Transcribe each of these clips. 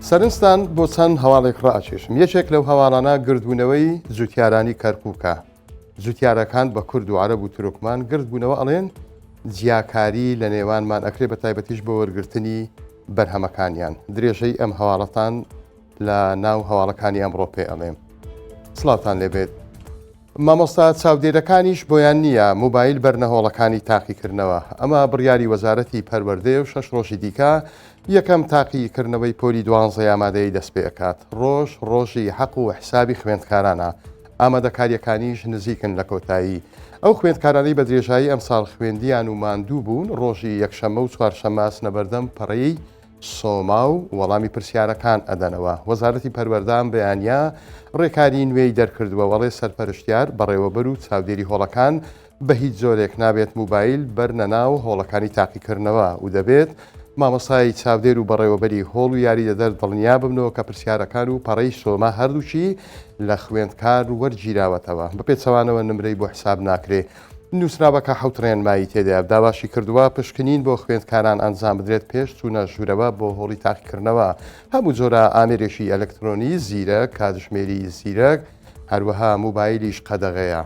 سەرنجتان بۆ چەند هەواڵێک ڕائەکێشم، یەکێک لەو هەواڵانە گردبوونەوەی جوتیارانی کەرکووکە، جوتیارەکان بە کورد و عەرەب و تورکمان گردبوونەوە ئەڵێن جیاکاری لە نێوانمان ئەکرێ بە تایبەتیش بۆ وەرگرتنی بەرهەمەکانیان. درێژەی ئەم هەواڵەتان لە ناو هەواڵەکانی ئەمڕۆ پێ ئەڵێم. سڵاوتان لێبێت. مامۆستا چاودێرەکانیش بۆیان نییە موبایل بەرنە هۆڵەکانی تاقیکردنەوە، ئەمە بڕیاری وەزارەتی پەروەردەیە و شەش ڕۆژی دیکە یەکەم تاقیکردنەوەی پۆلی دوانزەی ئامادەیی دەستپێئەکات، ڕۆژ ڕۆژی حەق و حسابی خوێندکارانە، ئامادەکارییەکانیش نزیکن لە کۆتایی. ئەو خوێندکارانەی بە درێژایی ئەمساڵ خوێندیان و ماندوو بوون، ڕۆژی یەکشەممە و چوارشەممە ئەچنە بەردەم پەڕەی سۆما و وەڵامی پرسیارەکان ئەدەنەوە. وەزارەتی پەروەردە ئەم بەیانییە ڕێکاری نوێی دەرکردووە و ئەڵێ سەرپەرشتیار، بەڕێوەبەر و چاودێری هۆڵەکان بە هیچ جۆرێک نابێت موبایل بەرنە ناو هۆڵەکانی تاقیکردنەوە و دەبێت مامۆستای چاودێر و بەڕێوەبەری هۆڵ و یاریدەدەر دڵنیا ببنەوە کە پرسیارەکان و پەڕەی سۆما هەردووکی لە خوێندکار وەرگیراوەتەوە، بەپێچەوانەوە نمرەی بۆ حساب ناکرێ. نووسراوەکە حەوت ڕێنمایی تێدایە و داواشی کردووە پشکنین بۆ خوێندکاران ئەنجام بدرێت پێش چوونە ژوورەوە بۆ هۆڵی تاقیکردنەوە، هەموو جۆرە ئامێرێکی ئەلکترۆنی زیرەک، کاتژمێری زیرەک، هەروەها موبایلیش قەدەغەیە.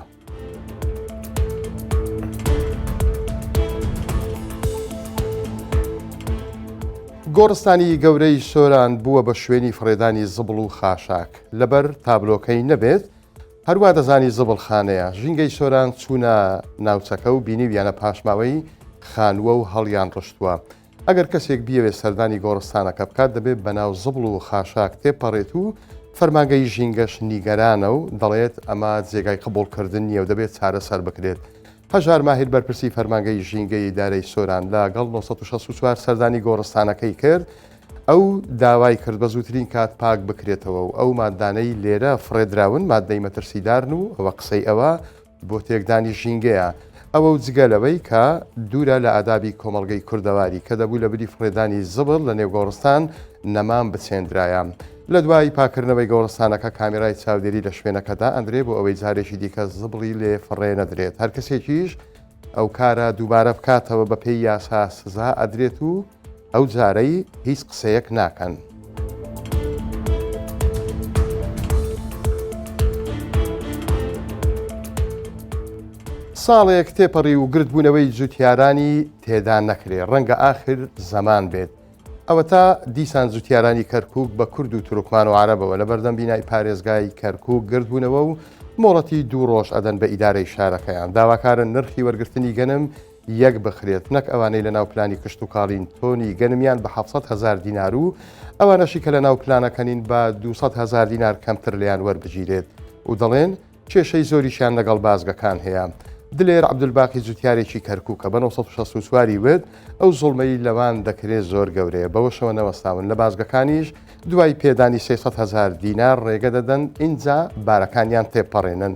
گۆڕستانی گەورەی سۆران بووە بە شوێنی فڕێدانی زبڵ و خاشاک، لەبەر تابلۆکەی نەبێت هەروا دەزانی زبڵخانەیە. ژینگەی سۆران چوونە ناوچەکە و بینیویانە پاشماوەی خانووە و هەڵیان ڕشتووە. ئەگەر کەسێک بیەوێت سەردانی گۆڕستانەکە بکات دەبێت بەناو زبڵ و خاشاک تێپەڕێت و فەرمانگەی ژینگەش نیگەرانە و دەڵێت ئەمە جێگای قبوڵکردن نییە و دەبێت چارەسەر بکرێت. هەژار ماهیر بەرپرسی فەرمانگەی ژینگەی ئیدارەی سۆران لە گەڵ 964 سەردانی گۆڕستانەکەی کرد، ئەو داوای کرد بە زووترین کات پاک بکرێتەوە و ئەو ماددانەی لێرە فڕێدراون ماددەی مەترسیدارن و ئەوە قسەی ئەوە بۆ تێکدانی ژینگەیە. ئەوە و جگە لەوەی کە دوورە لە ئادابی کۆمەڵگەی کوردەواری کە دەبوو لە بری فڕێدانی زبڵ لە نێو گۆڕستان نەمام بچێندرایە. لە دوای پاککردنەوەی گۆڕستانەکە کامێرای چاودێری لە شوێنەکە دائەندرێ بۆ ئەوەی جارێکی دیکە زبڵی لێ فڕێ نەدرێت. هەر کەسێکیش ئەو کارە دووبارە بکاتەوە بە پێی یاسا سزا ئەدرێت و ئەو جارەی هیچ قسەیەک ناکەن. ساڵێک تێپەڕی و گردبوونەوەی جوتیارانی تێدا نەکرێ، ڕەنگە ئاخر زەمان بێت. ئەوەتا دیسان جوتیارانی کەرکوک بە کورد و تورکمان و عەرەبەوە لە بەردەم بینای پارێزگای کەرکوک گردبوونەوە و مۆڵەتی دوو ڕۆژ ئەدەن بە ئیدارەی شارەکەیان. داواکارن نرخی وەرگرتنی گەنم یەک بخرێت نەک ئەوانەی لەناو پلانی کشتوکاڵین تۆنی گەنمیان بە 700 هەزار دینار و ئەوانەشی کە لەناو پلانەکەنین بە 200 هەزار دینار کەمتر لێیان وەربگیرێت و دەڵێن کێشەی زۆریشیان لەگەڵ بازگەکان هەیە. دلێر عەبدولباقی جوتیارێکی کەرکوکە بە 964 ی وت، ئەو زوڵمەی لەوان دەکرێت زۆر گەورەیە، بەوەشەوە نەوەستاون، لە بازگەکانیش دوای پێدانی 300 هەزار دینار ڕێگە دەدەن ئینجا بارەکانیان تێپەڕێنن.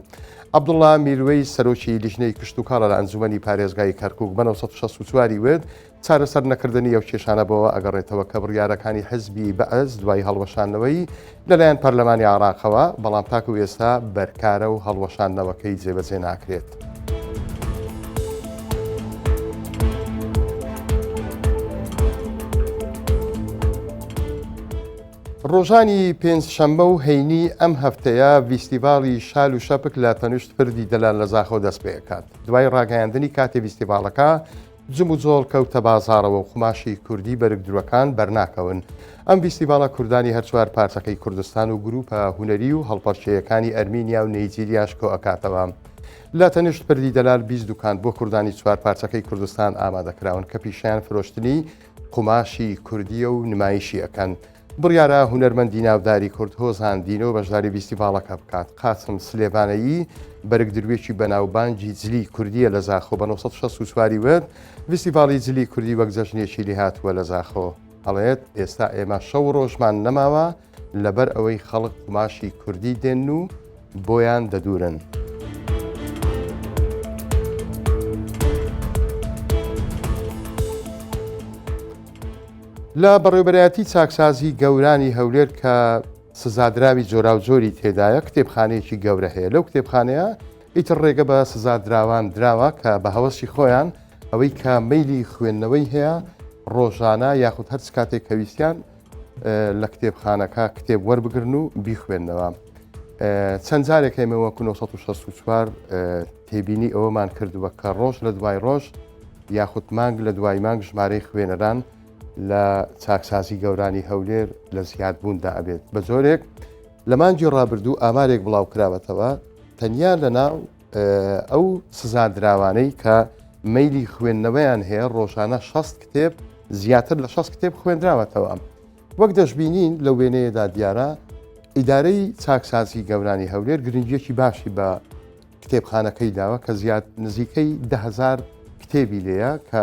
عەبدوڵا میروەیس سەرۆکی لیژنەی کشتوکاڵە لە ئەنجومەنی پارێزگای کەرکوک بە 964 ی وت، چارەسەر نەکردنی ئەو کێشانە بەوە ئەگەڕێتەوە کە بڕیارەکانی حزبی بەعس دوای هەڵوەشاندنەوەی لەلایەن پەرلەمانی عێراقەوە، بەڵام تاکو ئێستا بەرکارە و هەڵوەشاندنەوەکەی جێبەجێ ناکرێت. ڕۆژانی پێنج شەممە و هەینی ئەم هەفتەیە ڤیستیڤاڵی شال و شەپک لە تەنیشت پردی دەلال لە زاخۆ دەست پێکات. دوای ڕاگەیاندنی کاتی ڤیستیڤاڵەکە، جموجۆڵ کەوتە بازاڕەوە و قوماشی کوردی بەرگدروەکان بەرناکەون. ئەم ڤیستیڤاڵە کوردانی هەرچوار پارچەکەی کوردستان و گروپە هونەری و هەڵپەرکێیەکانی ئەرمینیا و نەیجیریاش کۆئەکاتەوە. لە تەنیشت پردی دەلال 20 دوکان بۆ کوردانی چوار پارچەکەی کوردستان ئامادەکراون کە پیشەیان فرۆشتنی قوماشی کوردییە و نمایشی ئەکەن. بڕیارە هونەرمەندی ناوداری کورد هۆزان دینۆ بەشداری ڤیستیڤاڵەکە بکات. قاسم سلێمانەیی بەرگدروێکی بەناوبانگی جلی کوردییە لە زاخۆ بە 964 ی وت، ڤیستیڤاڵی جلی کوردی وەک جەژنێکی لێهاتووە لە زاخۆ. ئەڵێت، ئێستا ئێمە شەو و ڕۆژمان نەماوە لەبەر ئەوەی خەڵک قوماشی کوردی دێن و بۆیان دەدورن. لە بەڕێوبەرایەتی چاکسازی گەورانی هەولێر کە سزادراوی جۆراوجۆری تێدایە کتێبخانەیەکی گەورە هەیە لەو کتێبخانەیە ئیتر ڕێگە بە سزادراوان دراوە کە بە هەوەسی خۆیان ئەوەی کە مەیلی خوێندنەوەی هەیە ڕۆژانە یاخود هەرچ کاتێک کە ویستیان. لە کتێبخانەکە کتێب وەربگرن و بیخوێندنەوە. چەند جارێک ئێمە وەکو 1964 تێبینی ئەوەمان کردووە کە ڕۆژ لە دوای ڕۆژ یاخود مانگ لە دوای مانگ ژمارەی خوێنەران لە چاکسازی گەورانی هەولێر لە زیادبووندا ئەبێت بە جۆرێک لە مانگی ڕابردوو ئامارێک بڵاو کراوەتەوە تەنیا لە ناو ئەو سزادراوانەی کە مەیلی خوێندنەوەیان هەیە ڕۆژانە 60 کتێب زیاتر لە 60 کتێب خوێندراوەتەوە. وەک دەشبینین لە وێنەیەدا دیارە ئیدارەی چاکسازی گەورانی هەولێر گرنگیەکی باشی بە کتێبخانەکەی داوە کە زیاد نزیکەی دههزار کتێبی لێیە کە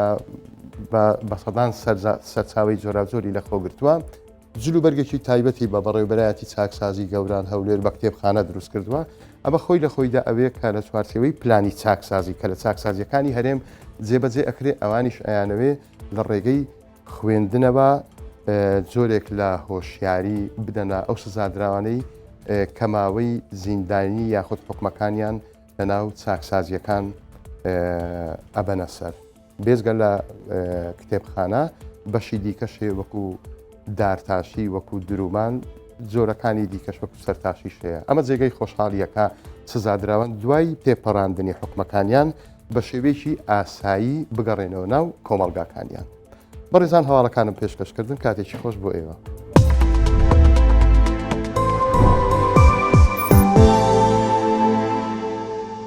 بە سەدان سەرچاوی جۆراجۆری لەخۆ گرتووە جلوبەرگێکی تایبەتی بە بەڕێوبەرایەتی چاکسازی گەوران هەولێر بە کتێبخانە دروست کردووە ئەمە خۆی لە خۆیدا ئەوەیە کە لە چوارچێوەی پلانی چاکسازی کە لە چاکسازیەکانی هەرێم جێبەجێ ئەکرێ ئەوانیش ئەیانەوێ لە ڕێگەی خوێندنەوە جۆرێک لە هۆشیاری بدەنە ئەو سزادراوانەی کە ماوەی زیندانی یاخود حکومەکانیان لەناو چاکسازیەکان ئەبەنە سەر. بێجگە لە کتێبخانە بەشی دیکەش هەیە وەکو دارتاشی وەکو درومان جۆرەکانی دیکەش وەکو سەرتاشیش هەیە ئەمە جێگەی خۆشحاڵیەکە سزادراوان دوای تێپەڕاندنی حکومەکانیان بە شێوەیەکی ئاسایی بگەڕێنەوە ناو کۆمەڵگاکانیان. بەڕێزان هەواڵەکانم پێشکەشکردن کاتێکی خۆش بۆ ئێوە.